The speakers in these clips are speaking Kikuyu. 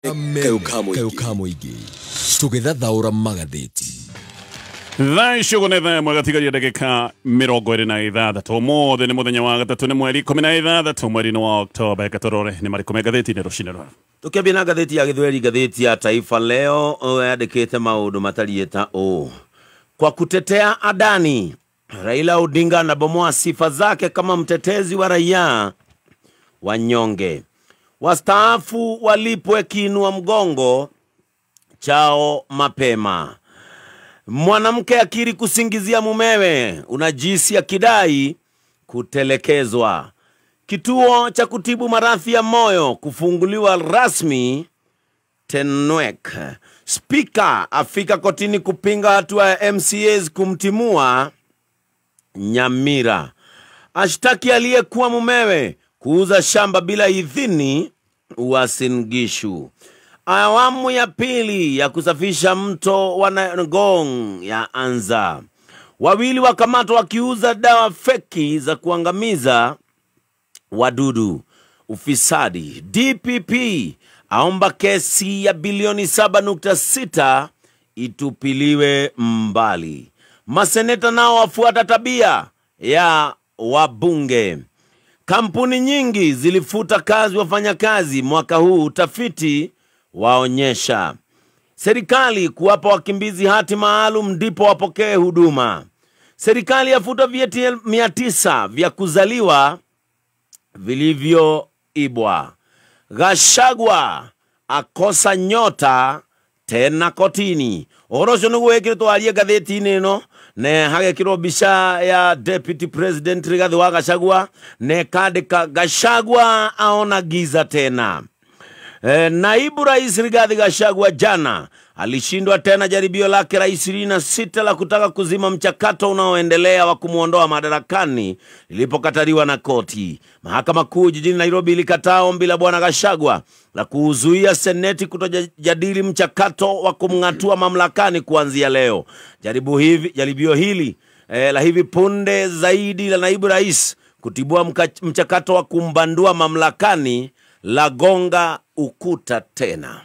Kayũ ka mũingĩ tũgĩthathaũra magathĩti. Thaa icio ũguo nĩ thaa ĩmwe gatigaria ndagĩka 26. Ũmũthĩ nĩ mũthenya wa gatatũ, nĩ mweri 16 mweri-inĩ wa Oktoba. Reke tũrore nĩ marĩkũ me ngathĩti-inĩ rũcinĩ rwa. Tukiambia na ngathĩti ya Gĩthweri, ngathĩti ya Taifa Leo yandĩkĩte maũndũ matariĩ ta ũũ: kwa kutetea Adani, Raila Odinga anabomoa sifa zake kama mtetezi wa raia wanyonge. Wastaafu walipwe kiinua mgongo chao mapema. Mwanamke akiri kusingizia mumewe unajisi akidai kutelekezwa. Kituo cha kutibu maradhi ya moyo kufunguliwa rasmi Tenwek. Spika afika kotini kupinga hatua ya MCAs kumtimua Nyamira. Ashtaki aliyekuwa mumewe kuuza shamba bila idhini Uasin Gishu. Awamu ya pili ya kusafisha mto wa Ngong ya anza. Wawili wakamatwa wakiuza dawa feki za kuangamiza wadudu. Ufisadi. DPP aomba kesi ya bilioni 7.6 itupiliwe mbali. Maseneta nao wafuata tabia ya wabunge. Kampuni nyingi zilifuta kazi wafanyakazi mwaka huu, utafiti waonyesha. Serikali kuwapa wakimbizi hati maalum ndipo wapokee huduma. Serikali yafuta vyeti 900 vya kuzaliwa vilivyoibwa. Gachagua akosa nyota tena kotini. Ũhoro ũcio nĩguo wĩkĩrĩtwo arie ngathĩti-inĩ ĩno, na hagekĩrwo mbica ya Deputy President Rigathi wa Gachagua, na ĩkandĩka Gachagua aona giza tena. Naibu Rais Rigathi Gachagua jana alishindwa tena jaribio lake la 26 la kutaka kuzima mchakato unaoendelea wa kumuondoa madarakani lilipokataliwa na koti. Mahakama Kuu jijini Nairobi ilikataa ombi la Bwana Gachagua la kuuzuia seneti kutojadili mchakato wa kumng'atua mamlakani kuanzia leo. Jaribio hili la hivi punde zaidi la naibu rais kutibua mchakato wa kumbandua mamlakani la gonga ukuta tena.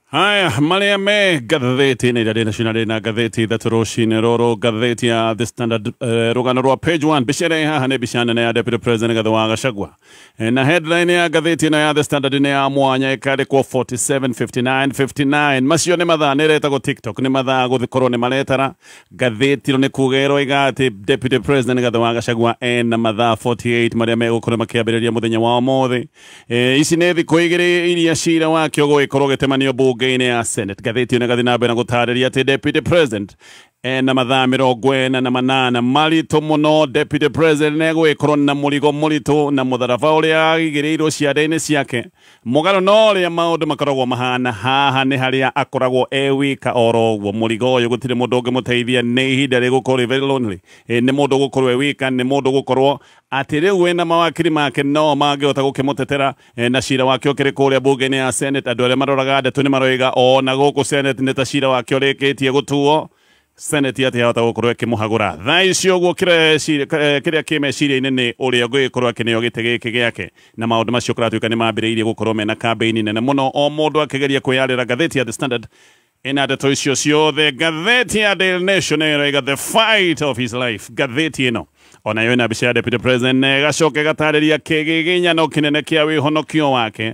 Haya, marĩa me ngathĩti-inĩ ĩrĩa ndĩ nacio na ngathĩti ithatũ rũcinĩ rũrũ. Ngathĩti ya The Standard, rũgano rwa page 1, mbica ĩrĩa ĩ haha nĩ mbica nene ya Deputy President Rigathi wa Gachagua. Na headline ya ngathĩti ĩno ya The Standard nĩ ya mwanya, ĩkandĩkwo 47 59 59. Macio nĩ mathaa, nĩ ĩretagwo TikTok, nĩ mathaa gũkorwo nĩ maretara. Ngathĩti ĩno nĩ kuga ĩroiga atĩ Deputy President Rigathi wa Gachagua ena mathaa 48 marĩa megũkorwo makĩambĩrĩria mũthenya wa ũmũthĩ. Ici nĩ thikũ igĩrĩ iria cira wake ũgũgĩkorwo ũgĩtemanio bunge-inĩ ya Senate. Ngathĩti ĩno ĩgathiĩ na mbere na gũtarĩria atĩ Deputy President ena mathaa 48 maritũ mũno. Deputy President nĩegũgĩkorwo na mũrigo mũritũ na mũtharaba ũrĩa aigĩrĩirwo ciande-inĩ ciake, mũgarũ na ũrĩa maũndũ makoragwo mahana. Haha nĩ harĩa akoragwo e wika oro ũguo. Mũrigo ũyũ gũtirĩ mũndũ ũngĩmũteithia, nĩ ihinda rĩgũkorwo rĩ very lonely. Nĩ mũndũ gũkorwo e wika, nĩ mũndũ gũkorwo atĩ rĩu wĩna mawakiri make no mangĩhota gũkĩmũtetera, na cira wake ũkĩrĩ kũrĩa bunge-inĩ ya Senate. Andũ arĩa maroraga ndeto nĩ maroiga ona gũkũ Senate nĩ ta cira wake ũrĩkĩtie gũtuo. Senate atĩ yahota gũkorwo ĩkĩmũhagũra thaa icio ũguo. Kĩrĩa kĩ meciria-inĩ nĩ ũrĩa ũngĩgĩkorwo akĩneo gĩtĩ gĩkĩ gĩake, na maũndũ macio kũratuĩka nĩ mambĩrĩirie gũkorwo mena kambĩini nene mũno, o mũndũ akĩgeria kwĩyarĩra. Ngathĩti ya The Standard ĩna ndeto icio ciothe. Ngathĩti ya Daily Nation ĩroiga the fight of his life. Ngathĩti ĩno onayo ĩna mbica ya Deputy President, ĩgacoka ĩgatarĩria kĩgĩgĩnyano kĩnene kĩa wĩhonokio wake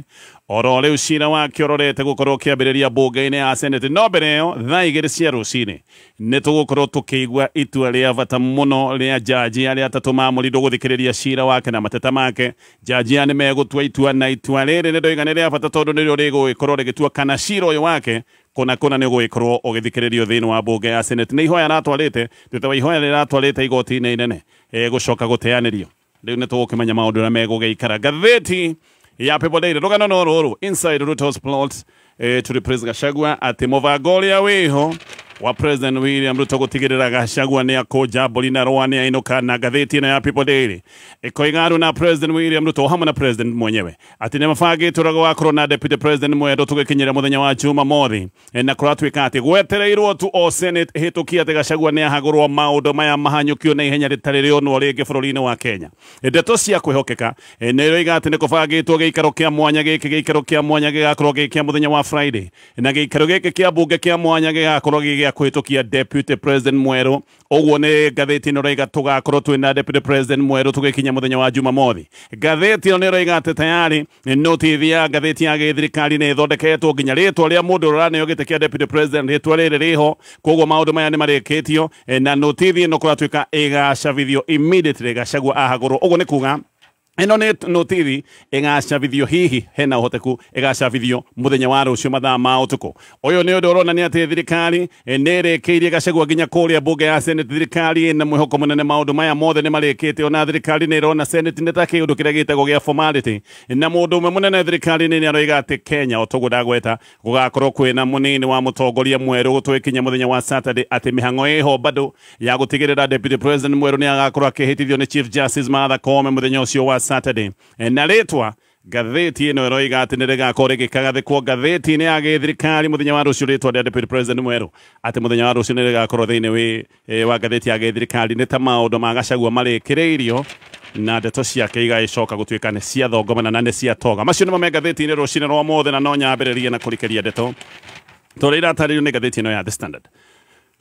oro rĩu cira wake ũrorete gũkorwo ũkĩambĩrĩria bunge-inĩ ya Senate. No mbere ĩyo, thaa 2 cia rũcinĩ nĩ tũgũkorwo tũkĩigua itua rĩa bata mũno rĩa jaji arĩa atatũ mamũrirwo gũthikĩrĩria cira wake na mateta make. Jaji aya nĩ megũtua itua, na itua rĩrĩ nĩ ndoiga nĩ rĩa bata tondũ nĩrĩo rĩgũgĩkorwo rĩgĩtua kana cira ũyũ wake kũna kũna nĩ ũgũgĩkorwo ũgĩthikĩrĩrio thĩinĩ wa bunge ya Senate. Nĩ ihoya aratwarĩte, thutha wa ihoya rĩratwarĩte igoti-inĩ inene gũcoka gũteanĩrio. Rĩu nĩ tũgũkĩmenya maũndũ ũrĩa megũgĩikara. Ngathĩti ya People Daily, rũgano no rũrũ, inside Ruto's plot to replace Gachagua, atĩ mũbango ũrĩa wĩho wa President William Ruto gũtigĩrĩra Gachagua nĩ akũnja mbũri na rũa nĩ ainũka. Na ngathĩti ĩno ya People Daily ĩkoiga arũ na President William Ruto hamwe na President mwenyewe atĩ nĩ mabangĩte ũrĩa gũgakorwo na Deputy President mwerũ tũgĩkinyĩra mũthenya wa Jumamothi. Na kũratuĩka atĩ gwetereirwo tu o Senate ĩhĩtũkie atĩ Gachagua nĩ ahagũrwo, maũndũ maya mahanyũkio na ihenya rĩtarĩ rĩonwo rĩngĩ bũrũri-inĩ wa Kenya. Ndeto cia kwĩhokeka nĩ iroiga atĩ nĩ kũbangĩtwo gĩikaro kĩa mwanya gĩkĩ, gĩikaro kĩa mwanya gĩgakorwo gĩ kĩa mũthenya wa Friday, na gĩikaro gĩkĩ kĩa mbunge kĩa mwanya gĩgakorwo gĩ gĩa kũhĩtũkia Deputy President mwerũ. Ũguo nĩ ngathĩti ĩno ĩroiga tũgakorwo twĩna Deputy President mwerũ tũgĩkinya mũthenya wa Jumamothi. Ngathĩti ĩno nĩ ĩroiga atĩ tayari notithi ya ngathĩti ya gĩthirikari nĩ ĩthondeketwo, nginya rĩtwa rĩa mũndũ ũraneo gĩtĩ kĩa Deputy President rĩtwa rĩrĩ rĩho, koguo maũndũ maya nĩ marĩkĩtio, na notithi ĩno kũratuĩka ĩgacabithio immediately Gachagua ahagũrwo. Ũguo nĩ kuga ĩno nĩ notithi ĩgacabithio, hihi hena ũhoteku ĩgacabithio mũthenya wa rũciũ mathaa ma ũtukũ. Ũyũ nĩ ũndũ ũronania atĩ thirikari nĩ ĩrĩkĩirie Gachagua nginya kũrĩa mbunge ya Senate. Thirikari ĩna mwĩhoko mũnene maũndũ maya mothe nĩ marĩkĩte, ona thirikari nĩ ĩrona Senate nĩ ta kĩũndũ kĩrĩa gĩtagwo gĩa formality. Na mũndũ ũmwe mũnene thirikari-inĩ nĩ aroiga atĩ Kenya o toguo ndagweta gũgakorwo kwĩna mũnini wa mũtongoria mwerũ gũtũgĩkinya mũthenya wa Saturday, atĩ mĩhang'o ĩho bado ya gũtigĩrĩra Deputy President mwerũ nĩ agakorwo akĩhĩtithio nĩ Chief Justice Martha Koome mũthenya ũcio wa Saturday. Na rĩtwa ngathĩti ĩno ĩroiga atĩ nĩ rĩgakorwo rĩgĩkagathĩkwo ngathĩti-inĩ ya gĩthirikari mũthenya wa rũciũ, rĩtwa rĩa Deputy President mwerũ atĩ mũthenya wa rũciũ nĩ rĩgakorwo thĩinĩ wa ngathĩti ya gĩthirikari. Nĩ ta maũndũ ma Gachagua marĩkĩrĩirio na ndeto ciake igagĩcoka gũtuĩka nĩ ciathongomana na nĩ ciatoga. Macio nĩmo me ngathĩti-inĩ rũcinĩ rwa mothe, na no nyambĩrĩrie na kũrikĩria ndeto tondũ iratarĩrio nĩ ngathĩti ĩno ya The Standard.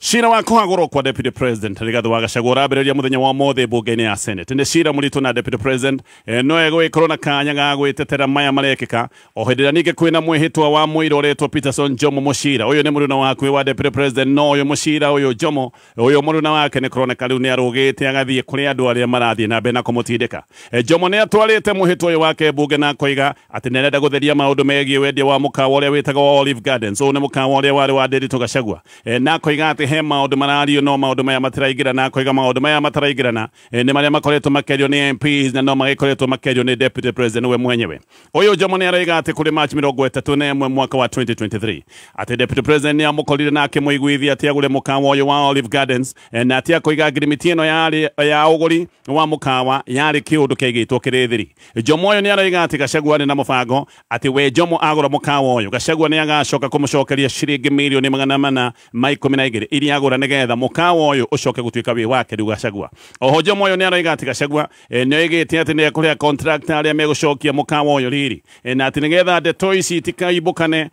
Cira wa kũhagũrwo kwa Deputy President Rigathi wa Gachagua ũrambĩrĩria mũthenya wa ũmũthĩ mbunge-inĩ ya Senate. Nĩ cira mũritũ na Deputy President no egũgĩkorwo na kanya ga gwĩtetera maya marekĩka. O hĩndĩ ĩrĩa ningĩ kwĩna mwĩhĩtwa wa mũira ũretwo Peterson Jomo Mũcira. Ũyũ nĩ mũruna wakuĩ wa Deputy President, no ũyũ Mũcira ũyũ Jomo ũyũ mũruna wake nĩ kũroneka rĩu nĩ arũgĩte agathiĩ kũrĩ andũ arĩa marathiĩ na mbere na kũmũtindĩka. Jomo nĩ atwarĩte mwĩhĩtwa ũyũ wake mbunge na akoiga atĩ nĩ arenda gũtheria maũndũ megiĩ wendia wa mũkawa ũrĩa wĩtagwo Olive Gardens. Ũyũ nĩ mũkawa ũrĩa warĩ wa Ndiritu Gachagua, na akoiga atĩ he maũndũ marario no maũndũ maya matiraingĩrana. Akoiga maũndũ maya mataraingĩrana nĩ marĩa makoretwo makĩario nĩ MPs na no magĩkoretwo makĩario nĩ Deputy President we mwenyewe. Ũyũ Jomo nĩ araiga atĩ kũrĩ March 31 mwaka wa 2023 atĩ Deputy President nĩ amũkorire na akĩmũiguithia atĩ agũre mũkawa ũyũ wa Olive Gardens, na atĩ akoiga ngirimiti ĩno yarĩ ya ũgũri wa mũkawa yarĩ kĩũndũ kĩaigĩtwo kĩrĩ thiri. Jomo ũyũ nĩ araiga atĩ Gachagua arĩ na mũbango atĩ we Jomo agũra mũkawa ũyũ Gachagua nĩ agacoka kũmũcokeria ciringi mirioni 412 iria agũra nĩgetha mũkawa ũyũ ũcoke gũtuĩka wĩ wake rĩu Gachagua. Oho Jomo ũyũ nĩ araiga atĩ Gachagua nĩ oigĩte atĩ nĩ ekũrĩha contractor arĩa megũcokia mũkawa ũyũ riri, na atĩ nĩgetha ndeto ici itikaimbũkane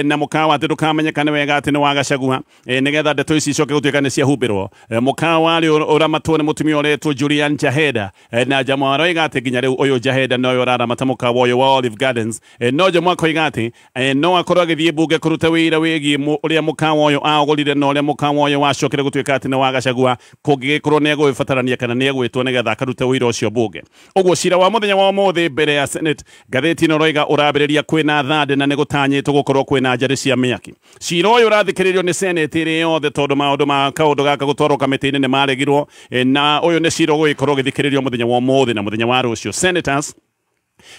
na mũkawa atĩ ndũkamenyekane wega atĩ nĩ wa Gachagua, nĩgetha ndeto ici icoke gũtuĩka nĩ ciahumbĩrwo. Mũkawa rĩ ũramatwo nĩ mũtumia ũretwo Julian Jaheda, na Jomo aroiga atĩ nginya rĩu ũyũ Jaheda nowe ũraramata mũkawa ũyũ wa Olive Gardens. No Jomo akoiga atĩ no akorwo agĩthiĩ mbunge kũruta wĩra wĩgiĩ ũrĩa mũkawa ũyũ aũgũrire na ũrĩa mũkawa ũyũ wacokire gũtuĩka atĩ nĩ wa Gachagua kũngĩgĩkorwo nĩ egũgĩbatarania kana nĩ egwĩtwo nĩgetha akarute wĩra ũcio mbunge. Ũguo cira wa mũthenya wa ũmũthĩ mbere ya Senate ngathĩti ĩno ĩroiga ũrambĩrĩria kwĩna thande na nĩ gũtanyĩtwo gũkorwo kwĩna njarĩ cia mĩaki. Cira ũyũ ũrathikĩrĩrio nĩ Senate ĩrĩ yothe tondũ maũndũ ma kaũndũ gaka gũtwarwo kamĩtĩ-inĩ nĩ maregirwo, na ũyũ nĩ cira ũgũgĩkorwo ũgĩthikĩrĩrio mũthenya wa ũmũthĩ na mũthenya wa rũciũ. Senators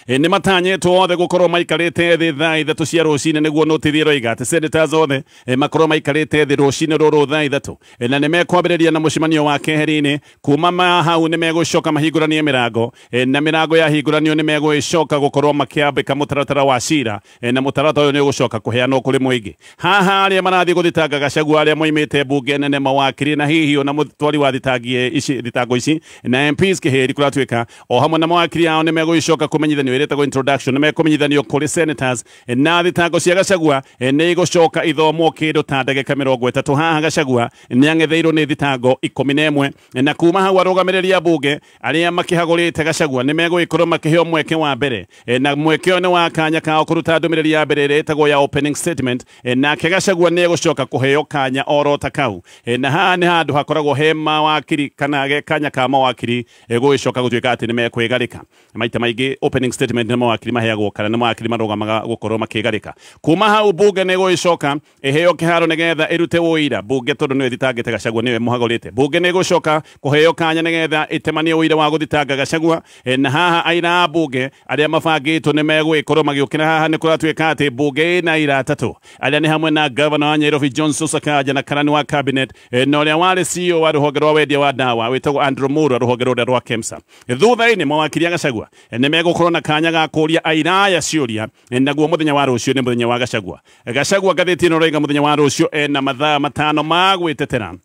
nĩ matanyĩtwo othe gũkorwo maikarĩte thĩ thaa 3 cia rũcinĩ, nĩguo notithi ĩroiga atĩ senators othe makorwo maikarĩte thĩ rũcinĩ rũrũ thaa 3, na nĩ mekwambĩrĩria na mũcemanio wa keheri-inĩ. Kuma ma hau nĩ megũcoka mahingũranie mĩrango, na mĩrango yahingũranio nĩ megũgĩcoka gũkorwo makĩambĩka mũtaratara wa cira, na mũtaratara ũyũ nĩ ũgũcoka kũheanwo kũrĩ mũingĩ. Haha arĩa marathiĩ gũthitanga Gachagua arĩa moimĩte mbunge nene mawakiri na hihi ona mũtwari wa thitango ici na MPs kĩhĩri kũratuĩka o hamwe na mawakiri ao nĩ megũgĩcoka kũmenyithanio ĩrĩtagwo introduction, nĩ mekũmenyithanio kũrĩ senators, na thitango cia Gachagua nĩ igũcoka ithomwo kĩndũ ta ndagĩka 30. Haha Gachagua nĩ ang'etheirwo nĩ thitango 11, na kuma hau arũgamĩrĩri a mbunge arĩa makĩhagũrĩte Gachagua nĩ megũgĩkorwo makĩheo mweke wa mbere, na mweke ũyũ nĩ wa kanya kao kũruta ndũmĩrĩri ya mbere ĩrĩa ĩtagwo ya opening statement, nake Gachagua nĩ egũcoka kũheo kanya oro ta kau, na haha nĩ handũ hakoragwo he mawakiri kana kanya ka mawakiri gũgĩcoka gũtuĩka atĩ nĩ mekwĩgarĩka. Maita maingĩ opening opening statement nĩ mawakiri maheagwo kana nĩ mawakiri marũgamaga gũkorwo makĩgarĩka. Kuma hau bunge nĩ ĩgũgĩcoka ĩheo kĩharo nĩgetha ĩrute ũira. Bunge tondũ nĩyo ĩthitangĩte Gachagua, nĩyo ĩmũhagũrĩte. Bunge nĩ ĩgũcoka kũheo kanya nĩgetha ĩtemanie ũira wa gũthitanga Gachagua. Na haha aira a bunge arĩa mabangĩtwo nĩ megũgĩkorwo magĩũkĩra haha. Nĩ kũratuĩka atĩ bunge ĩna aira atatũ arĩa nĩ hamwe na gavana wa Nairobi Johnson Sakaja na karani wa cabinet na ũrĩa warĩ CEO wa rũhonge rwa wendia wa ndawa wĩtagwo Andrew Murua, rũhonge rũrĩa rwa KEMSA. Thutha-inĩ mawakiri a Gachagua nĩ megũkorwo na kanya ga kũria aira aya ciũria, naguo mũthenya wa rũciũ nĩ mũthenya wa Gachagua. Gachagua ngathĩti ĩno ĩroiga mũthenya wa rũciũ ena mathaa 5 ma gwĩtetera,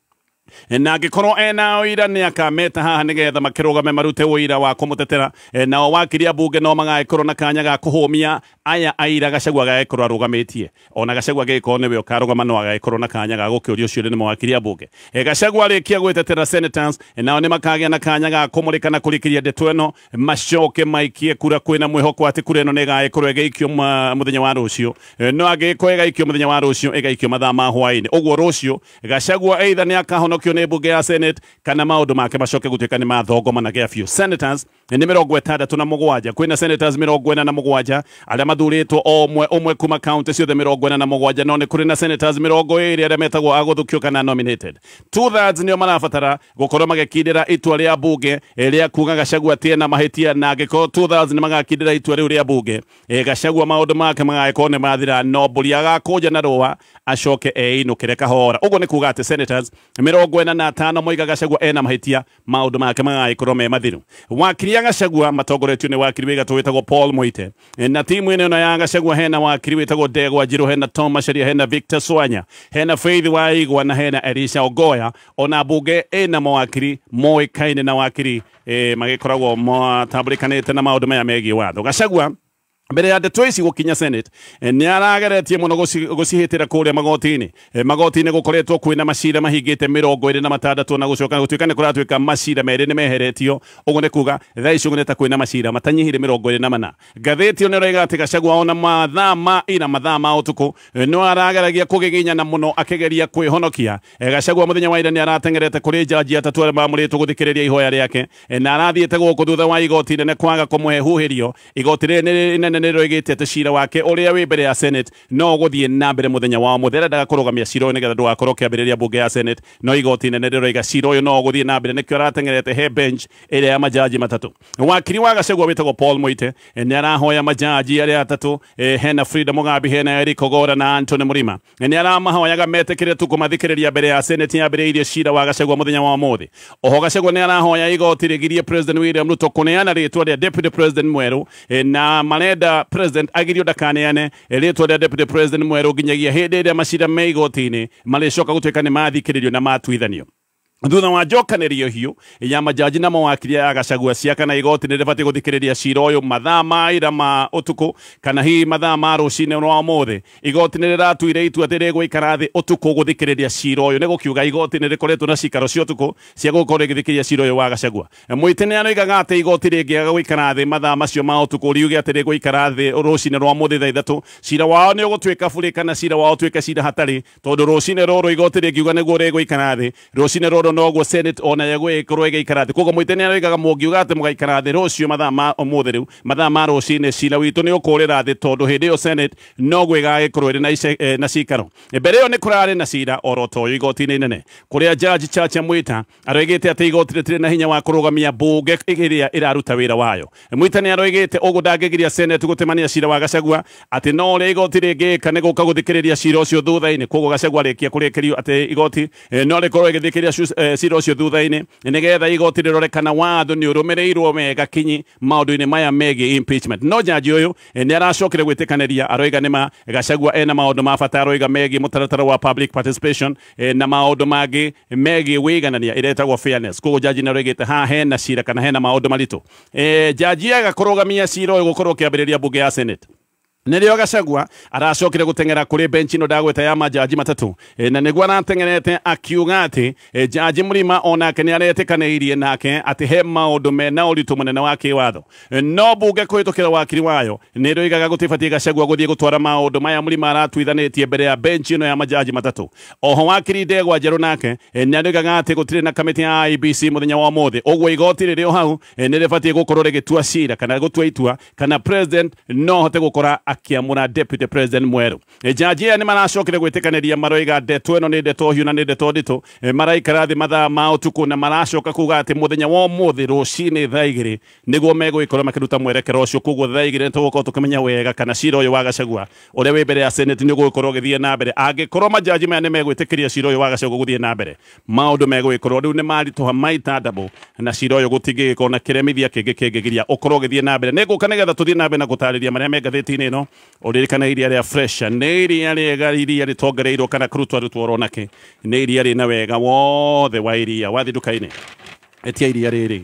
na angĩkorwo ena ũira nĩ akameta haha nĩgetha makĩrũgame marute ũira wa kũmũtetera. Nao wakiri a bunge no magagĩkorwo na kanya ga kũhũmia aya aira Gachagua agagĩkorwo arũgamĩtie. Ona Gachagua angĩgĩkorwo nĩwe ũkarũgama no agagĩkorwo na kanya ga gũkĩũrio ciũria nĩ mawakiri a bunge. Gachagua arĩkia gwĩtetera, senators nao nĩ makagĩa na kanya ga kũmũrĩka na kũrĩkĩria ndeto ĩno, macoke maikie kura. Kwĩna mwĩhoko atĩ kura ĩno nĩ ĩgagĩkorwo ĩgĩikio mũthenya wa rũciũ. No angĩgĩkorwo ĩgaikio mũthenya wa rũciũ, ĩgaikio mathaa ma hwaĩ-inĩ. Ũguo rũciũ Gachagua either nĩ akahonokio nĩ bunge ya Senate kana maũndũ make macoke gũtuĩka nĩ mathongomanagia biũ. Senators nĩ 67. Kwĩna senators 47 arĩa mathurĩtwo o ũmwe ũmwe kuma county ciothe 47, no nĩ kũrĩ na senators 20 arĩa metagwo a gũthukio kana nominated. 2/3 nĩo marabatara gũkorwo magĩkindĩra itua rĩa bunge rĩa kuga Gachagua atirĩ na mahĩtia, na angĩkorwo 2/3 nĩ magakindĩra itua rĩu rĩa bunge, Gachagua maũndũ make magagĩkorwo nĩ mathira, no mbũri agakũnja na rũa acoke einũkĩre kahora. Ũguo nĩ kuga atĩ senators 45 moiga Gachagua ena mahĩtia, maũndũ make magagĩkorwo me mathiru. Wakiri a Gachagua matongoretio nĩ wakiri wĩ gatũ wĩtagwo Paul Muite, na timu ĩno ya Gachagua hena wakiri wĩtagwo Ndegwa Njirũ, hena Tom Macharia, hena Victor Swanya, hena Faith Waigwa na hena Elisha Ogoya. Ona bunge ĩna mawakiri moĩkaine na wakiri magĩkoragwo matambũrĩkanĩte na maũndũ maya megiĩ watho. Gachagua mbere ya ndeto ici gũkinya Senate nĩ arageretie mũno gũcihĩtĩra kũrĩa magoti-inĩ. Magoti-inĩ gũkoretwo kwĩna macira mahingĩte 26, na gũcoka gũtuĩka nĩ kũratuĩka macira merĩ nĩ meheretio. Ũguo nĩ kuga thaa ici ũguo nĩ ta kwĩna macira matanyihire 24. Ngathĩti ĩyo nĩ ĩroiga atĩ Gachagua ona mathaa ma ira, mathaa ma ũtukũ, no arageragia kũgiginyana mũno akĩgeria kwĩhonokia. Gachagua mũthenya wa ira nĩ arateng'erete kũrĩ jaji atatũ arĩa maamũrĩtwo gũthikĩrĩria ihoya rĩake, na arathiĩte gũkũ thutha wa igoti inene kwaga kũmũhe huhĩrio. Igoti rĩrĩ inene nĩ rĩroigĩte atĩ cira wake ũrĩa wĩ mbere ya Senate no ũgũthiĩ na mbere mũthenya wa ũmũthĩ. Arendaga kũrũgamia cira ũyũ nĩgetha ndũgakorwo ũkĩambĩrĩria bunge ya Senate, no igoti inene rĩroiga cira ũyũ no ũgũthiĩ na mbere, nĩkĩo arateng'erete he bench ĩrĩa ya majaji matatũ. Wakiri wa Gachagua wĩtagwo Paul Muite nĩ arahoya majaji arĩa atatũ, hena Frida Mugambi, hena Eric Ogora na Anthony Murima, nĩ aramahoyaga metĩkĩre tu kũmathikĩrĩria mbere ya Senate yambĩrĩirie cira wa Gachagua mũthenya wa ũmũthĩ. Oho Gachagua nĩ arahoya igoti rĩgirie President William Ruto kũneana rĩtwa rĩa Deputy President mwerũ, na marenda President agirio ndakaneane rĩtwa rĩa Deputy President mwerũ nginyagia hĩndĩ ĩrĩa macira me igoti-inĩ marĩcoka gũtuĩka nĩ mathikĩrĩrio na matuithanio. Thutha wa njokanĩrio hiũ ya majaji na mawakiri a Gachagua cia kana igoti nĩ rĩbatiĩ gũthikĩrĩria cira ũyũ mathaa ma ira ma ũtukũ kana hihi mathaa ma rũcinĩ rwa ũmũthĩ, igoti nĩ rĩratuire itua atĩ rĩgũikara thĩ ũtukũ gũthikĩrĩria cira ũyũ. Nĩ gũkiuga igoti nĩ rĩkoretwo na cikaro cia ũtukũ cia gũkorwo rĩgĩthikĩrĩria cira ũyũ wa Gachagua. Muite nĩ aroigaga atĩ igoti rĩngĩaga gũikara thĩ mathaa macio ma ũtukũ, riuge atĩ rĩgũikara thĩ rũcinĩ rwa ũmũthĩ thaa 3, cira wao nĩ ũgũtuĩka burĩ kana cira wao ũtuĩke cira hatarĩ, tondũ rũcinĩ rũrũ igoti rĩngiuga nĩguo rĩgũikara thĩ, rũcinĩ rũrũ noguo Senate ona yegũgĩkorwo ĩgĩikara thĩ. Koguo Muite nĩ aroigaga mũngiuga atĩ mũgaikara thĩ rũciũ mathaa ma ũmũthĩ rĩu mathaa ma rũcinĩ, cira witũ nĩ ũkũrĩra thĩ, tondũ hĩndĩ ĩyo Senate noguo ĩgagĩkorwo ĩrĩ na cikaro. Mbere ĩyo nĩ kũrarĩ na cira oro ta ũyũ igoti-inĩ inene kũrĩa Judge Chacha Mwita aroigĩte atĩ igoti rĩtirĩ na hinya wa kũrũgamia bunge ĩrĩa ĩraruta wĩra wayo. Mwita nĩ aroigĩte ũguo ndangĩgiria Senate gũtemania cira wa Gachagua, atĩ no ũrĩa igoti rĩngĩka nĩ gũka gũthikĩrĩria cira ũcio thutha-inĩ. Koguo Gachagua arĩkia kũrĩkĩrio atĩ igoti no rĩkorwo rĩgĩthikĩrĩria cira ũcio thutha-inĩ nĩgetha igoti rĩrore kana watho nĩ ũrũmĩrĩirwo wega kinyi maũndũ-inĩ maya megiĩ impeachment. No jaji ũyũ nĩ aracokire gwĩtĩkanĩria, aroiga nĩma Gachagua ena maũndũ ma bata, aroiga megiĩ mũtaratara wa public participation na maũndũ mangĩ megiĩ wĩiganania ĩrĩa ĩtagwo fairness. Koguo jaji nĩ aroigĩte haha hena cira kana hena maũndũ maritũ. Jaji aga kũrũgamia cira ũyũ gũkorwo ũkĩambĩrĩria bunge ya Senate. Nĩrĩo Gachagua aracokire gũteng'era kũrĩ bench ĩno ndagweta ya majaji matatũ, na nĩguo arateng'erete akiuga atĩ Jaji Mrima onake nĩ aretĩkanĩirie nake atĩ he maũndũ mena ũritũ mũnene wa kĩwatho, no bunge kũhĩtũkĩra wakiri wayo nĩ ĩroigaga gũtibatiĩ Gachagua gũthiĩ gũtwara maũndũ maya Mrima aratuithanĩtie mbere ya bench ĩno ya majaji matatũ. Oho wakiri Ndegwa Njerũ nake nĩ aroigaga atĩ gũtirĩ na kamĩtĩ ya IEBC mũthenya wa ũmũthĩ, ũguo igoti rĩrĩ o hau nĩ rĩbatiĩ gũkorwo rĩgĩtua cira kana gũtua itua kana president no ahote gũkora akiamũra deputy president mwerũ. Jaji aya nĩ maracokire gwĩtĩkanĩria maroiga ndeto ĩno nĩ ndeto hiũ na nĩ ndeto nditũ, maraikara thĩ mathaa ma ũtukũ na maracoka kuga atĩ mũthenya wa ũmũthĩ rũcinĩ thaa 2 nĩguo megũgĩkorwo makĩruta mwerekero ũcio. Koguo thaa 2 nĩ tũgũkorwo tũkĩmenya wega kana cira ũyũ wa Gachagua ũrĩa wĩ mbere ya Senate nĩ ũgũgĩkorwo ũgĩthiĩ na mbere. Angĩkorwo majaji maya nĩ megwĩtĩkĩria cira ũyũ wa Gachagua gũthiĩ na mbere, maũndũ megũgĩkorwo rĩu nĩ maritũha maita double na cira ũyũ gũtingĩgĩkorwo na kĩremithia kĩngĩ kĩngĩgiria ũkorwo ũgĩthiĩ na mbere. Nĩngũka nĩgetha tũthiĩ na mbere na gũtarĩria marĩa me ngathĩti-inĩ ĩno. Ũririkane iria rĩa fresh nĩ iria rĩega, iria rĩtongereirwo kana kũrutwo rutwo ronake, nĩ iria rĩna wega wothe wa iria. Wathiĩ nduka-inĩ etia iria rĩrĩ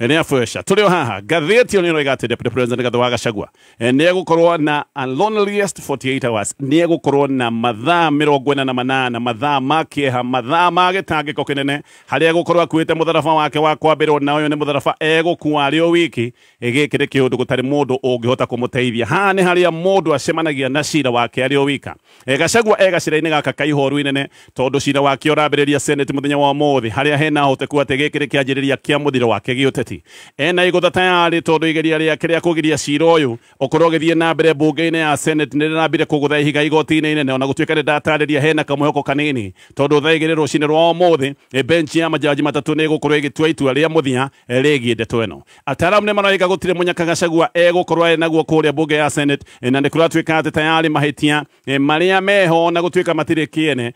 rĩa fresh. Tũrĩ o haha ngathĩti ĩyo nĩ ĩroiga atĩ Deputy President Rigathi wa Gachagua nĩ egũkorwo na a loneliest 48 hours, nĩ egũkorwo na mathaa 48, mathaa ma kĩeha, mathaa ma gĩtangĩko kĩnene, harĩa egũkorwo akuĩte mũtharaba wake wa kwambĩrwo, na ũyũ nĩ mũtharaba egũkua arĩ o wiki. Gĩkĩ nĩ kĩũndũ gũtarĩ mũndũ ũngĩhota kũmũteithia. Haha nĩ harĩa mũndũ acemanagia na cira wake arĩ o wika. Gachagua e gacĩra-inĩ gaka ka ihoru inene tondũ cira wake ũrambĩrĩria Senate mũthenya wa ũmũthĩ, harĩa hena ũhoteku atĩ gĩkĩ nĩ kĩanjĩrĩria kĩa mũthiro wake gĩũteti. Ena igũtha tayarĩ tondũ igeria rĩake rĩa kũgiria cira ũyũ ũkorwo ũgĩthiĩ na mbere mbunge-inĩ ya Senate nĩ rĩrambire kũgũtha ihiga igoti-inĩ inene, ona gũtuĩka nĩ ndatarĩria hena kamwĩhoko kanini tondũ thaa 2 rũcinĩ rwa ũmũthĩ bench ya majaji matatũ nĩ ĩgũkorwo ĩgĩtua itua rĩa mũthia rĩgiĩ ndeto ĩno. Ataaramu nĩ maroiga gũtirĩ mũnyaka Gachagua egũkorwo arĩ naguo kũrĩa mbunge ya Senate, na nĩ kũratuĩka atĩ tayarĩ mahĩtia marĩa meho na gũtuĩka matirĩ kĩene,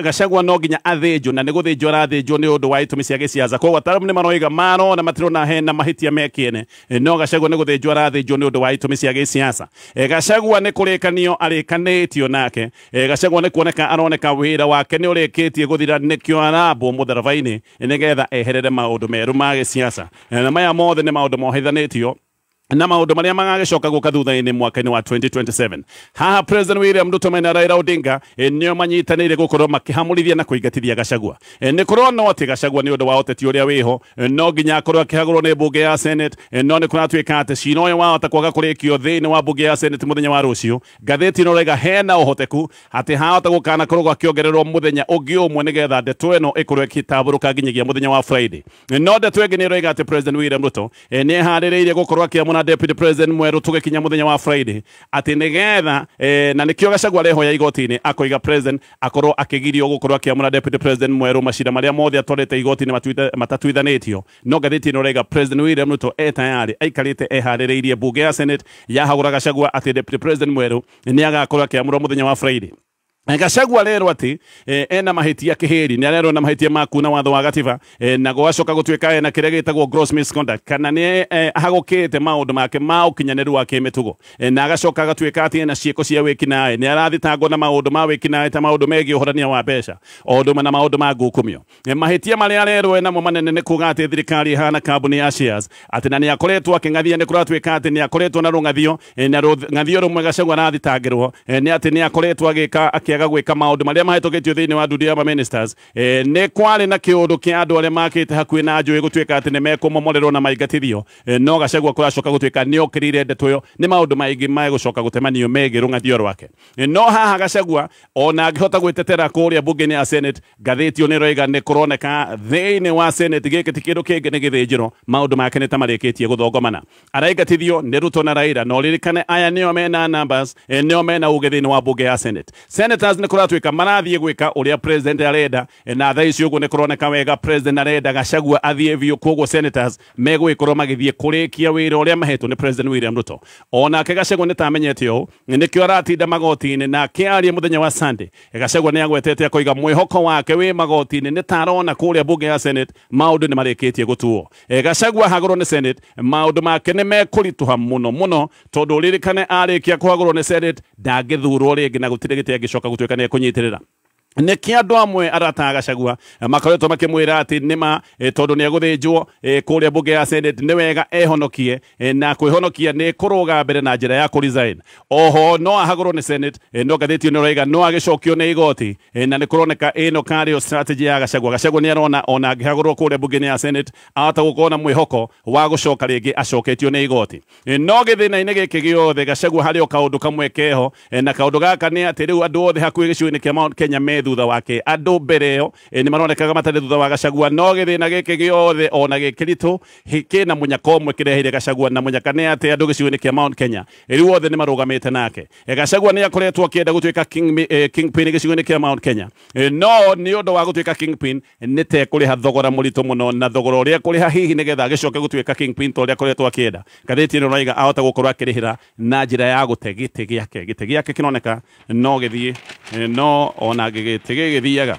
Gachagua no nginya athĩnjwo na nĩ gũthĩnjwo arathĩnjwo nĩ ũndũ wa itũmi cia gĩciaca. Koguo ataaramu nĩ maroiga marona matirona hena mahĩtia me kĩene, no Gachagua nĩ gũthĩnjwo arathĩnjwo nĩ ũndũ wa itũmi cia gĩciaca. Gachagua nĩ kũrĩkanio arĩkanĩtio nake. Gachagua nĩ kuoneka aroneka wĩra wake nĩ ũrĩkĩtie gũthira, nĩkĩo arambwo mũtharaba-inĩ nĩgetha eherere maũndũ merũ ma gĩciaca. Na maya mothe nĩ maũndũ mohithanĩtio na maũndũ marĩa magagĩcoka gũka thutha-inĩ mwaka-inĩ wa 2027. Haha President William Ruto mena Raila Odinga nĩo manyitanĩire gũkorwo makĩhamũrithia na kũingatithia Gachagua. Nĩ kũronwo atĩ Gachagua nĩ ũndũ wa ũteti ũrĩa wĩho no nginya akorwo akĩhagũrwo nĩ mbunge ya Senate, no nĩ kũratuĩka atĩ cira ũyũ wahota kwaga kũrĩkio thĩinĩ wa mbunge ya Senate mũthenya wa rũciũ. Ngathĩti ĩno ĩroiga hena ũhoteku atĩ hahota gũkanakorwo gakĩongererwo mũthenya ũngĩ ũmwe nĩgetha ndeto ĩno ĩkorwo ĩgĩtambũrũka nginyagia mũthenya wa Friday. No ndeto ĩngĩ nĩ ĩroiga atĩ President William Ruto nĩ eharĩrĩirie gũkorwo akĩamũra Deputy President mwerũ tũgĩkinya mũthenya wa Friday, atĩ nĩgetha na nĩkĩo Gachagua arehoya igoti-inĩ akoiga President akorwo akĩgirio gũkorwo akĩamũra Deputy President mwerũ macira marĩa mothe atwarĩte igoti-inĩ matatuithanĩtio. No ngathĩti ĩno ĩroiga President William Ruto e tayarĩ aikarĩte eharĩrĩirie mbunge ya Senate yahagũra Gachagua atĩ Deputy President mwerũ nĩ agakorwo akĩamũrwo mũthenya wa Friday. Gachagua arerwo atĩ ena mahĩtia kĩhĩri, nĩ arerwo na mahĩtia ma kuna watho wa gatiba, na gwacoka gũtuĩka ena kĩrĩa gĩtagwo gross misconduct, kana nĩ ahagũkĩte maũndũ make ma ũkinyanĩru wa kĩmĩtugo, na agacoka agatuĩka atĩ ena ciĩko cia wĩkinaĩ, nĩ arathitangwo na maũndũ ma wĩkinaĩ ta maũndũ megiĩ ũhorania wa mbeca o ũndũ ũmwe na maũndũ ma ngukumio. Mahĩtia marĩa arerwo enamo manene nĩ kuga atĩ thirikari ĩhana kambuni ya shares, atĩ na nĩ akoretwo akĩng'athia, nĩ kũratuĩka atĩ nĩ akoretwo na rũng'athio, na rũng'athio rũmwe Gachagua arathitangĩrwo nĩ atĩ nĩ akoretwo agĩka akĩaga gwĩka maũndũ marĩa mahĩtũkĩtio thĩinĩ wa ndundu ya ministers. Nĩ kwarĩ na kĩũndũ kĩa andũ arĩa makĩte hakuhĩ na njũĩ gũtuĩka atĩ nĩ mekũmomorerwo na maingatithio, no Gachagua kũracoka gũtuĩka nĩ okĩrĩire ndeto ĩyo, nĩ maũndũ maingĩ megũcoka gũtemanio megiĩ rũng'athio rwake. No haha Gachagua ona angĩhota gwĩtetera kũrĩa mbunge-inĩ ya Senate, ngathĩti ĩyo nĩ ĩroiga nĩ kũroneka thĩinĩ wa Senate gĩkĩ ti kĩndũ kĩngĩ nĩ gĩthĩnjĩro, maũndũ make nĩ ta marĩkĩtie gũthongomana. Araingatithio nĩ Ruto na Raila, na ũririkane aya nĩo mena numbers, nĩo mena uge thĩinĩ wa mbunge ya Senate. Senators nĩ kũratuĩka marathiĩ gwĩka ũrĩa president arenda, na thaa ici ũguo nĩ kũroneka wega president arenda Gachagua athiĩ biũ, koguo senators megũgĩkorwo magĩthiĩ kũrĩkia wĩra ũrĩa mahetwo nĩ President William Ruto. Onake Gachagua nĩ tamenyete ũũ, nĩkĩo aratinda magoti-inĩ, na akĩaria mũthenya wa Sunday Gachagua nĩ agwetete akoiga mwĩhoko wake wĩ magoti-inĩ, nĩ tarona kũrĩa mbunge ya Senate maũndũ nĩ marĩkĩtie gũtuo. Gachagua hagũrwo nĩ Senate maũndũ make nĩ mekũritũha mũno mũno, tondũ ũririkane arĩkia kũhagũrwo nĩ Senate ndangĩthurwo rĩngĩ na gũtirĩ gĩtĩ angĩcoka gũtuĩka nĩ ekũnyitĩrĩra. Nĩkĩ andũ amwe arata a Gachagua makoretwo makĩmwĩra atĩ nĩma tondũ nĩ egũthĩnjwo kũrĩa mbunge ya Senate nĩ wega ehonokie, na kwĩhonokia nĩ kũrũga mbere na njĩra ya kũresign. Oho no ahagũrwo nĩ Senate, no ngathĩti ĩno ĩroiga no agĩcokio nĩ igoti, na nĩ kũroneka ĩno karĩo strategy ya Gachagua. Gachagua nĩ arona ona angĩhagũrwo kũrĩa mbunge-inĩ ya Senate ahota gũkorwo na mwĩhoko wa gũcoka rĩngĩ acoketio nĩ igoti. No gĩthĩna-inĩ gĩkĩ gĩothe Gachagua harĩ o kaũndũ kamwe keho, na kaũndũ gaka nĩ atĩ rĩu andũ othe hakuhĩ gĩcigo-inĩ kĩa Mount Kenya me thutha wake. Andũ mbere ĩyo nĩ maronekaga matarĩ thutha wa Gachagua, no gĩthĩna gĩkĩ gĩothe ona gĩkĩritũ kĩna mũnyaka ũmwe kĩreheire Gachagua, na mũnyaka nĩ atĩ andũ gĩcigo-inĩ kĩa Mount Kenya rĩu othe nĩ marũgamĩte nake. Gachagua nĩ akoretwo akĩenda gũtuĩka kingpin gĩcigo-inĩ kĩa Mount Kenya, no nĩ ũndũ wa gũtuĩka kingpin nĩ te kũrĩha thogora mũritũ mũno, na thogora ũrĩa kũrĩha hihi nĩgetha agĩcoke gũtuĩka kingpin ta ũrĩa akoretwo akĩenda. Ngathĩti ĩno ĩroiga ahota gũkorwo akĩrĩhĩra na njĩra ya gũte gĩtĩ gĩake. Gĩtĩ gĩake kĩroneka no gĩthiĩ, no ona gĩtĩ gĩgĩthiaga.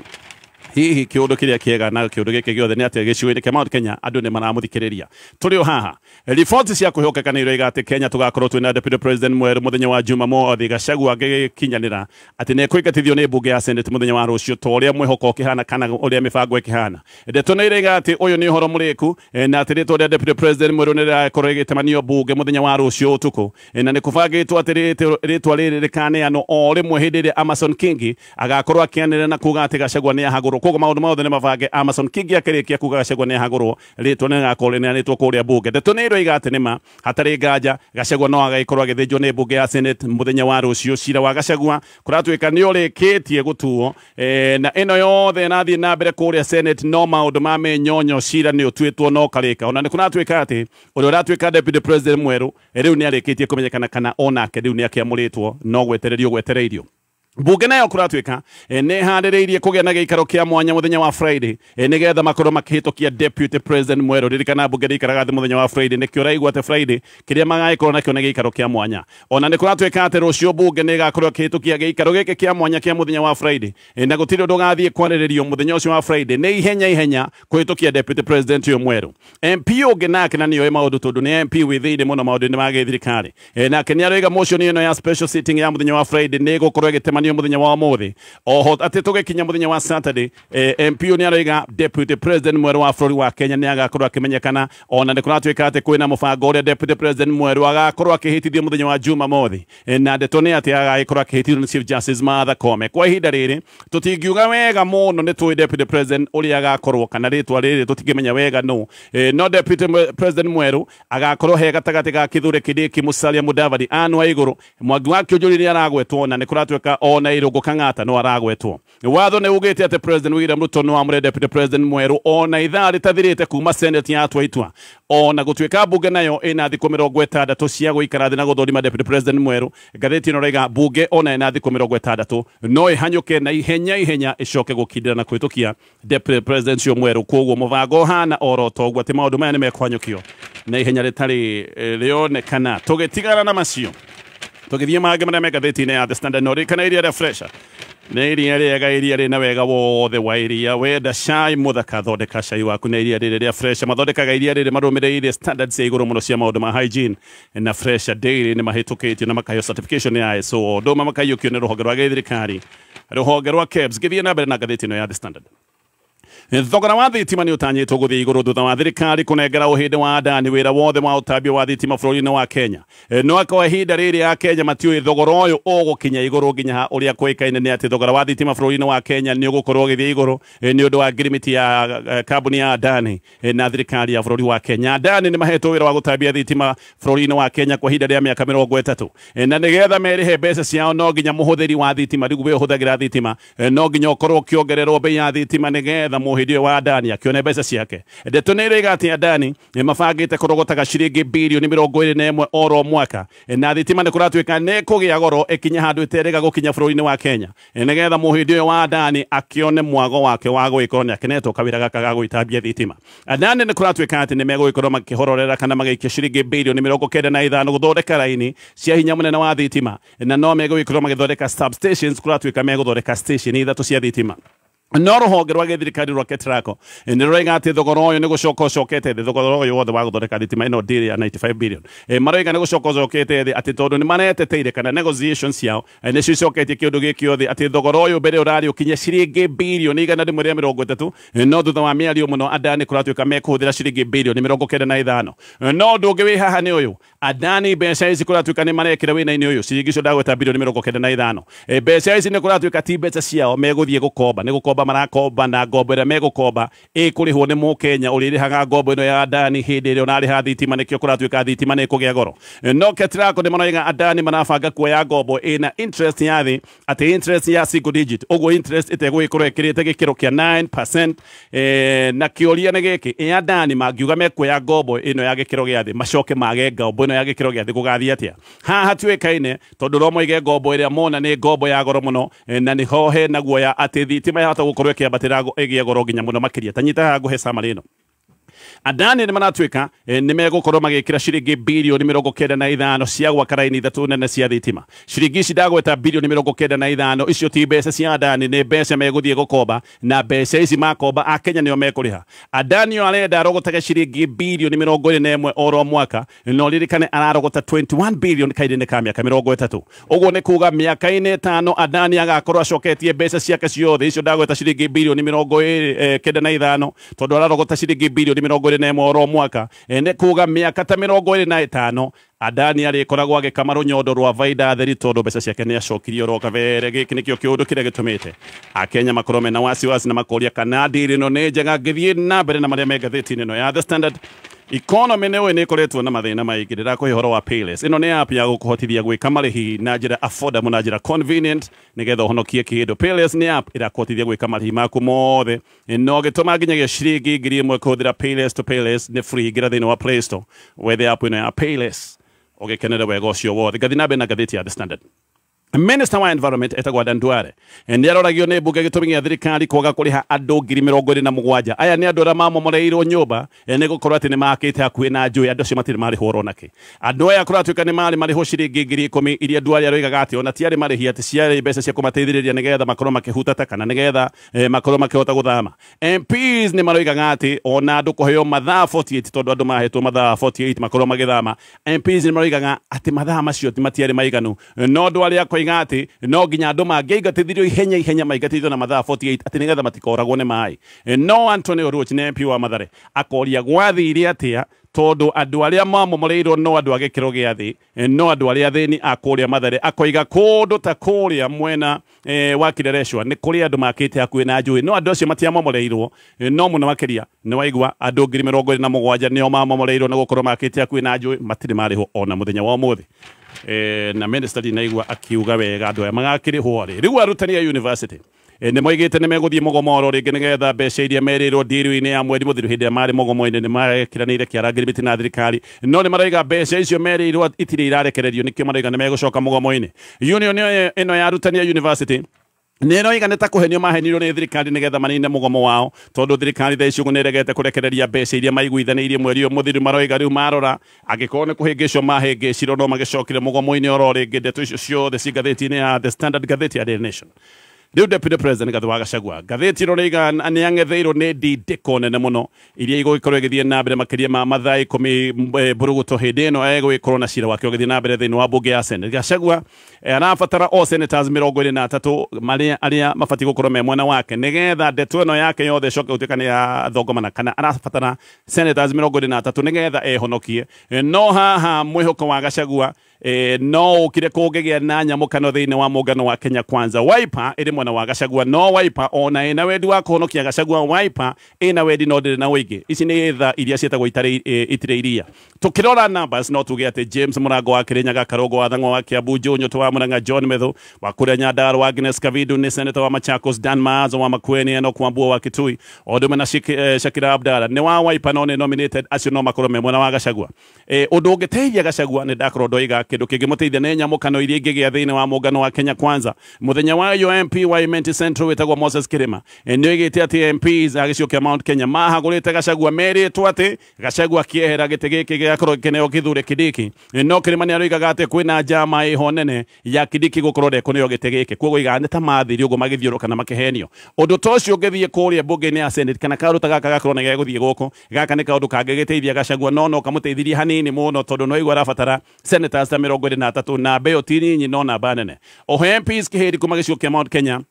Hihi kĩũndũ kĩrĩa kĩega na kĩũndũ gĩkĩ gĩothe nĩ atĩ gĩcigo-inĩ kĩa Mount Kenya andũ nĩ maramũthikĩrĩria. Tũrĩ o haha, riboti cia kwĩhokeka nĩ iroiga atĩ Kenya tũgakorwo twĩna Deputy President mwerũ mũthenya wa Jumamothi. Gachagua agĩkinyanĩra atĩ nĩ ekũingatithio nĩ mbunge ya Senate mũthenya wa rũciũ ta ũrĩa mwĩhoko ũkĩhana kana ũrĩa mĩbango ĩkĩhana. Ndeto nĩ iroiga atĩ ũyũ nĩ ũhoro mũrĩku, na atĩ rĩtwa rĩa Deputy President mwerũ nĩ rĩrakorwo rĩgĩtemanio mbunge mũthenya wa rũciũ ũtukũ, na nĩ kũbangĩtwo atĩ rĩtwa rĩrĩ rĩkaneanwo o rĩmwe hĩndĩ ĩrĩa Amason Kingi agakorwo akĩanĩrĩra na kuga atĩ Gachagua nĩ ahagũrwo. Koguo maũndũ mothe nĩ mabange. Amason Kingi akĩrĩkia kuga Gachagua nĩ ahagũrwo, rĩtwa nĩ rĩgakorwo rĩneanĩtwo kũrĩa mbunge. Ndeto nĩ iroiga atĩ nĩma hatarĩ nganja Gachagua no agagĩkorwo agĩthĩnjwo nĩ mbunge ya Senate mũthenya wa rũciũ. Cira wa Gachagua kũratuĩka nĩ ũrĩkĩtie gũtuo, na ĩno yothe ĩrathiĩ na mbere kũrĩa Senate, no maũndũ ma menyonyo cira nĩ ũtuĩtwo no karĩka. Ona nĩ kũratuĩka atĩ ũrĩa ũratuĩka Deputy President mwerũ rĩu nĩ arĩkĩtie kũmenyekana kana onake rĩu nĩ akĩamũrĩtwo, no gwetererio gwetereirio. Mbunge nayo kũratuĩka nĩ ĩharĩrĩirie kũgĩa na gĩikaro kĩa mwanya mũthenya wa Friday, nĩgetha makorwo makĩhĩtũkia Deputy President mwerũ. Ririkana mbunge ndĩikaraga thĩ mũthenya wa Friday, nĩkĩo ũraigua atĩ Friday kĩrĩa magagĩkorwo nakĩo nĩ gĩikaro kĩa mwanya. Ona nĩ kũratuĩka atĩ rũciũ mbunge nĩ ĩgakorwo ĩkĩhĩtũkia gĩikaro gĩkĩ kĩa mwanya kĩa mũthenya wa Friday, na gũtirĩ ũndũ ũgathiĩ kwarĩrĩrio mũthenya ũcio wa Friday, nĩ ihenya ihenya kũhĩtũkia Deputy President ũyũ mwerũ. MP ũngĩ nake na nĩoĩ maũndũ tondũ nĩ MP wĩ thĩinĩ mũno maũndũ-inĩ ma gĩthirikari, nake nĩ aroiga motion ĩno ya special sitting ya mũthenya wa Friday nĩ ĩgũkorwo ĩgĩtemanio mũthenya wa ũmũthĩ. Oho atĩ tũgĩkinya mũthenya wa Saturday, MP ũyũ nĩ aroiga Deputy President mwerũ wa bũrũri wa Kenya nĩ agakorwo akĩmenyekana. Ona nĩ kũratuĩka atĩ kwĩna mũbango ũrĩa Deputy President mwerũ agakorwo akĩhĩtithio mũthenya wa Jumamothi, na ndeto nĩ atĩ agagĩkorwo akĩhĩtithio nĩ Chief Justice Martha Koome. Kwa ihinda rĩrĩ tũtingiuga wega mũno nĩ tũĩ Deputy President ũrĩa agakorwo kana rĩtwa rĩrĩ tũtingĩmenya wega nũ, no Deputy President mwerũ agakorwo he gatagatĩ ga Kithure Kindiki, Musalia Mudavadi, Anne Waigũrũ, Mwangi wa Kĩũnjũri nĩ aragwetwo, na nĩ kũratuĩka ona Irũngũ Kang'ata no aragwetwo. Watho nĩ ugĩte atĩ President William Ruto no amũre Deputy President mwerũ ona ithaa rĩtathirĩte kuma Senate yatua itua. Ona gũtuĩka mbunge nayo ĩna thikũ 60 cia gũikara thĩ na gũthũrima Deputy President mwerũ, ngathĩti ĩno ĩrauga mbunge ona ĩna thikũ 60 no ĩhanyũke na ihenya ihenya ĩcoke gũkindĩra na kũhĩtũkia Deputy President ũcio mwerũ. Koguo mũbango ũhana oro toguo atĩ maũndũ maya nĩ mekũhanyũkio na ihenya rĩtarĩ rĩonekana. Tũgĩtigana na macio tũgĩthiĩ mangĩ marĩa me ngathĩti-inĩ ya The Standard, no ririkana iria rĩa Fresha nĩ iria rĩega, iria rĩna wega wothe wa iria. Wenda cai mũthaka, thondeka cai waku na iria rĩrĩ rĩa Fresha. Mathondekaga iria rĩrĩ marũmĩrĩire standards cia igũrũ mũno cia maũndũ ma hygiene, na Fresha Dairy nĩ mahĩtũkĩtio na makaheo certification ya ISO, ũndũ ũmwe makaiyũkio nĩ rũhonge rwa gĩthirikari, rũhonge rwa KEBS. Gĩthiĩ na mbere na ngathĩti ĩno ya The Standard. Thogora wa thitima nĩ ũtanyĩtwo gũthiĩ igũrũ thutha wa thirikari kũnengera ũhĩndĩ wa Adani wĩra wothe wa ũtambia wa thitima bũrũri-inĩ wa Kenya. No kwa ihinda rĩrĩ ya Kenya matiũĩ thogora ũyũ ũgũkinya igũrũ nginya ha. Ũrĩa kũĩkaine nĩ atĩ thogora wa thitima bũrũri-inĩ wa Kenya nĩ ũgũkorwo ũgĩthiĩ igũrũ nĩ ũndũ wa ngirimiti ya kambuni ya Adani na thirikari ya bũrũri wa Kenya. Adani nĩ mahetwo wĩra wa gũtambia thitima bũrũri-inĩ wa Kenya kwa ihinda rĩa mĩaka 30, na nĩgetha merĩhe mbeca ciao no nginya mũhũthĩri wa thitima, rĩu we ũhũthagĩra thitima, no nginya ũkorwo ũkĩongererwo bei ya thitima nĩgetha mũhĩndĩ ũyũ wa Adani akĩone mbeca ciake. Ndeto nĩ ĩroiga atĩ Adani nĩ mabangĩte kũrogotaga ciringi birioni 21 oro mwaka, na thitima nĩ kũratuĩka nĩ kũgĩa goro ĩkinye handũ ĩterĩga gũkinya bũrũri-inĩ wa Kenya, nĩgetha mũhĩndĩ ũyũ wa Adani akĩone mwago wake wa gũgĩkorwo nĩ akenetwo kawĩra gaka ga gũgĩtambia thitima. Adani nĩ kũratuĩka atĩ nĩ megũgĩkorwo makĩhororera kana magĩikia ciringi birioni 95 gũthondeka raini cia hinya mũnene wa thitima, na no megũgĩkorwo magĩthondeka substations. Kũratuĩka megũthondeka station ithatũ cia thitima. No rũhonge rwa gĩthirikari rwa Ketraco nĩ rũroiga atĩ thogora ũyũ nĩ gũcoka ũcokete thĩ, thogora ũyũ wothe wa gũthondeka thitima ĩno deal ya 95 billion, maroiga nĩ gũcoka ũcokete thĩ atĩ tondũ nĩ mareteteire kana negotiations ciao nĩcio icoketie kĩũndũ gĩkĩ othe, atĩ thogora ũyũ mbere ũrarĩ ũkinye ciringi bilioni 130, no thutha wa mĩario mũno Adani kũratuĩka mekũhũthĩra ciringi bilioni 95. No ũndũ ũngĩ wĩ haha nĩ ũyũ, Adani mbeca ici kũratuĩka nĩ marekĩra wĩna-inĩ ũyũ ciringi icio ndagweta bilioni 95, mbeca ici nĩ kũratuĩka ti mbeca ciao megũthiĩ gũkomba, nĩ gũkomba marakomba, na ngombo ĩrĩa megũkomba ĩkũrĩhwo nĩ mũkenya ũrĩa ũrĩhaga ngombo ĩno ya Adani hĩndĩ ĩrĩa ũrarĩha thitima, nĩkĩo kũratuĩka thitima nĩ ĩkũgĩa goro. No Ketraco nĩ maroiga Adani marabanga kuoya ngombo ĩna interest ya thĩ, atĩ interest ya single digit, ũguo interest ĩtegũgĩkorwo ĩkĩrĩte gĩkĩro kĩa 9%. Na kĩũria nĩ gĩkĩ, ĩ Adani mangiuga mekuoya ngombo ĩno ya gĩkĩro gĩa thĩ macoke mage ngombo ĩno ya gĩkĩro gĩa thĩ gũgathiĩ atĩa? Haha hatuĩkaine tondũ no moige ngombo ĩrĩa mona nĩ ngombo ya goro mũno, na nĩho hena guoya atĩ thitima yahota gũkorwo ĩkĩambatĩra ĩgĩe goro nginya mũno makĩria. Ta nyita haha ngũhe summary ĩno. Adani nĩ maratuĩka nĩ megũkorwo magĩkĩra ciringi bilioni 95 cia gwaka raini ithatũ nene cia thitima. Ciringi ici ndagweta bilioni 95, icio ti mbeca cia Adani, nĩ mbeca megũthiĩ gũkomba, na mbeca ici makomba Akenya nĩo mekũrĩha. Adani o arenda arogotage ciringi bilioni 21 oro mwaka, no ririkane ararogota 21 billion kairĩ-inĩ ka mĩaka 30. Ũguo nĩ kuga mĩaka-inĩ 5 Adani agakorwo acoketie mbeca ciake ciothe icio ndagweta ciringi bilioni 95, tondũ ararogota ciringi bilioni 21 oro mwaka, nĩ kuga mĩaka ta 25 Adani arĩkoragwo agĩkama rũnyondo rwa baida theri, tondũ mbeca ciake nĩ acokirie oro kabere. Gĩkĩ nĩkĩo kĩũndũ kĩrĩa gĩtũmĩte Akenya makorwo mena wasiwasi na makoria kana deal ĩno nĩ njega. Ngĩthiĩ na mbere na marĩa me ngathĩti-inĩ ĩno ya The Standard, economy nĩ nĩ ĩkoretwo na mathĩna maingĩ. Ndĩrakũhe ũhoro wa Payless. Ĩno nĩ app ya gũkũhotithia gwĩka marĩhi na njĩra affordable na njĩra convenient nĩgetha ũhonokie kĩndũ. Payless nĩ app ĩrakũhotithia gwĩka marĩhi maku mothe, no gĩtũma nginyagia ciringi 1000 kũhũthĩra Payless to Payless nĩ free. Ingĩra thĩinĩ wa Play Store wethe app ĩno ya Payless ũgĩkenere wega ũcio wothe. Ngathiĩ na mbere na ngathĩti ya The Standard. Minister wa Environment etagwo Adan Duale nĩ aroragio nĩ mbunge gĩtũmi gĩa thirikari kwaga kũrĩha andũ 27,000. Aya nĩ andũ arĩa mamomoreirwo nyũmba nĩ gũkorwo atĩ nĩ makĩte hakuhĩ na njũĩ. Andũ acio matirĩ marĩhwo oro nakĩ. Andũ aya kũratuĩka nĩ marĩ marĩhwo ciringi 10,000 iria Duale aroigaga atĩ ona tiarĩ marĩhi, atĩ ciarĩ mbeca cia kũmateithĩrĩria nĩgetha makorwo makĩhutata kana nĩgetha makorwo makĩhota gũthama. MPs nĩ maroigaga atĩ ona andũ kũheo mathaa 48, tondũ andũ mahetwo mathaa 48 makorwo magĩthama. MPs nĩ maroigaga atĩ mathaa macio matiarĩ maiganu, no Duale akoiga atĩ no nginya andũ mangĩingatithirio ihenya ihenya maingatithio na mathaa 48 atĩ nĩgetha matikoragwo nĩ maĩ. No Anthony Oluoch nĩ MP wa Mathare akoria gwathire atĩa, tondũ andũ arĩa mamomoreirwo no andũ a gĩkĩro gĩa thĩ, no andũ arĩa athĩni a kũrĩa Mathare. Akoiga kũndũ ta kũrĩa mwena wa Kileleshwa nĩ kũrĩ andũ makĩte hakuhĩ na njũĩ, no andũ acio matiamomoreirwo. No mũno makĩria nĩ waigua andũ 27,000 nĩo mamomoreirwo nĩ gũkorwo makĩte hakuhĩ na njũĩ, matirĩ marĩhwo ona mũthenya wa ũmũthĩ. Na minister ndinaigua akiuga wega andũ aya magakĩrĩhwo rĩ. Rĩu arutani a university nĩ moigĩte nĩ megũthiĩ mũgomo oro rĩngĩ nĩgetha mbeca iria merĩirwo ndiru-inĩ ya mweri mũthiru hĩndĩ ĩrĩa marĩ mũgomo-inĩ nĩ marekiranĩire kĩarangĩri mĩtĩ na thirikari, no nĩ maroiga mbeca icio merĩirwo itirĩ irarekererio, nĩkĩo maroiga nĩ megũcoka mũgomo-inĩ. Union ĩno ya arutani a university nĩ ĩroiga nĩ ta kũhenio mahenirwo nĩ thirikari nĩgetha manine mũgomo wao, tondũ thirikari thaa ici ũguo nĩ ĩregete kũrekereria mbeca iria maiguithanĩirie mweri ũyũ mũthiru. Maroiga rĩu marora angĩkorwo nĩ kũhĩngĩcwo mahĩngĩcirwo no magĩcokire mũgomo-inĩ oro rĩngĩ. Ndeto icio ciothe ci ngathĩti-inĩ ya The Standard, ngathĩti ya Daily Nation. Rĩu Deputy President Rigathi wa Gachagua ngathĩti ĩno rĩiga nĩ ang'etheirwo nĩ ndindĩko nene mũno iria igũgĩkorwo ĩgĩthiĩ na mbere makĩria ma mathaa 10 mbũrũgũtũ hĩndĩ ĩno egũgĩkorwo na cira wake ũgĩthiĩ na mbere thĩinĩ wa mbunge ya Senate. Gachagua arabatara o senators 23 marĩa arĩa mabatiĩ gũkorwo me mwena wake nĩgetha ndeto ĩno yake yothe ĩcoke gũtuĩka nĩ yathongomana, kana arabatara senators 23 nĩgetha ehonokie. No haha mwĩhoko wa Gachagua no ũkire kũngĩgĩa na nyamũkano thĩinĩ wa mũngano wa Kenya Kwanza. Wiper ĩrĩ mwena wa Gachagua, no Wiper ona ĩna wendi wa kũhonokia Gachagua. Wiper ĩna wendi no ndĩrĩ na ũingĩ. Ici nĩ tha iria ciĩtagwo itirĩ iria. Tũkĩrora numbers no tuge atĩ James Mũrango wa Kĩrĩnyaga, Karũngũ wa Thang'wa wa Kiambu, Joe Nyoto wa Murang'a, John Methu wa kũrĩa Nyandarua, Agnes Kavindu nĩ senator wa Machakos, Dan Maazo wa Makueni, Enoch Wambua wa Kitui, o ũndũ ũmwe na Shakira Abdalla nĩ wa Wiper no nĩ nominated. Acio no makorwo me mwena wa Gachagua. Ũndũ ũngĩteithia Gachagua nĩ ndakorwo ndoiga Kindu kingĩmũteithia nĩ nyamũkano iria ingĩgĩa thĩinĩ wa mũngano wa Kenya Kwanza. Mũthenya wa yo MP wa Imenti Central wĩtagwo Moses Kirima nĩ oigĩte atĩ MPs a gĩcigo kĩa Mount Kenya mahagũrĩte Gachagua merĩtwo atĩ Gachagua akĩehera gĩtĩ gĩkĩ gĩgakorwo gĩkĩneo Kithure Kindiki. No Kirima nĩ aroigaga atĩ kwĩna njama ĩho nene ya Kindiki gũkorwo ndekũneo gĩtĩ gĩkĩ, koguo oigaga nĩ ta mathire ũguo magĩthiũrũka na makĩhenio. Ũndũ ta ũcio ũngĩthiĩ kũrĩa mbunge-inĩ ya Senate kana kaũndũ ta gaka gakorwo nĩ gegũthiĩ gũkũ, gaka nĩ kaũndũ kangĩgĩteithia Gachagua no no kamũteithirie hanini mũno tondũ no aigua arabatara senators ta 23 na mbeo ti nyinyi no namba nene. Oho MPs Kihĩri kuma gĩcigo kĩa Mount Kenya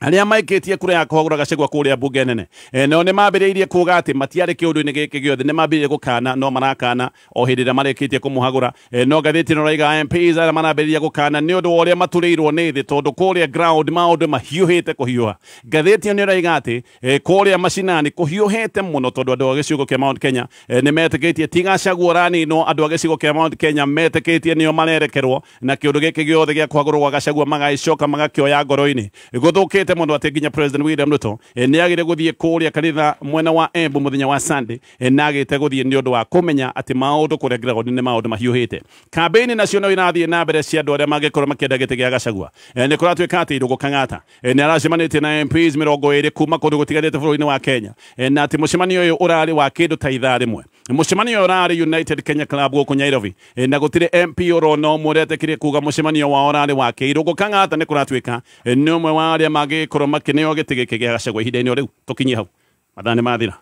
arĩa maikĩtie kura ya kũhagũra Gachagua kũrĩa mbunge nene nao nĩ mambĩrĩirie kuga atĩ matiarĩ kĩũndũ-inĩ gĩkĩ gĩothe, nĩ mambĩrĩirie gũkana no marakana o hĩndĩ ĩrĩa marĩkĩtie kũmũhagũra. No ngathĩti ĩno ĩrauga MPs arĩa marambĩrĩria gũkana nĩ ũndũ wa ũrĩa maturĩirwo nĩ thĩ tondũ kũrĩa ground maũndũ mahiũhĩte kũhiũha. Ngathĩti ĩno nĩ ĩrauga atĩ kũrĩa macinani kũhiũhĩte mũno tondũ andũ a gĩcigo kĩa Mount Kenya nĩ metĩkĩtie ti Gachagua ũraninwo, andũ a gĩcigo kĩa Mount Kenya metĩkĩtie nĩo marerekerwo na kĩũndũ gĩkĩ gĩothe gĩa kũhagũrwo gwa Gachagua magagĩcoka magakĩoya ngoro-inĩ. Gũthũkĩte mũno atĩ nginya President William Ruto nĩ agire gũthiĩ kũrĩa kanitha mwena wa Embu mũthenya wa Sunday, na agĩte gũthiĩ nĩ ũndũ wa kũmenya atĩ maũndũ kũrĩa ground nĩ maũndũ mahiũhĩte. Kambĩini nacio no irathiĩ na mbere cia andũ arĩa mangĩkorwo makĩenda gĩtĩ gĩa Gachagua. Nĩ kũratuĩka atĩ Irũngũ Kang'ata nĩ aracemanĩtie na MPs 20 kuma kũndũ gũtiganĩte bũrũri-inĩ wa Kenya, na atĩ mũcemanio ũyũ ũrarĩ wa kĩndũ ta ithaa rĩmwe. Mũcemanio ũyũ ũrarĩ United Kenya Club gũkũ Nairobi, na gũtirĩ MP ũrona ũmwe ũretĩkĩrie kuga mũcemanio wao ũrarĩ wa kĩ. Irũngũ Kang'ata nĩ kũratuĩka nĩ ũmwe wa arĩa mangĩkorwo makĩneo gĩtĩ gĩkĩ gĩa Gachagua ihinda-inĩ o rĩu. Tũkinyie hau, mathaa nĩ mathira.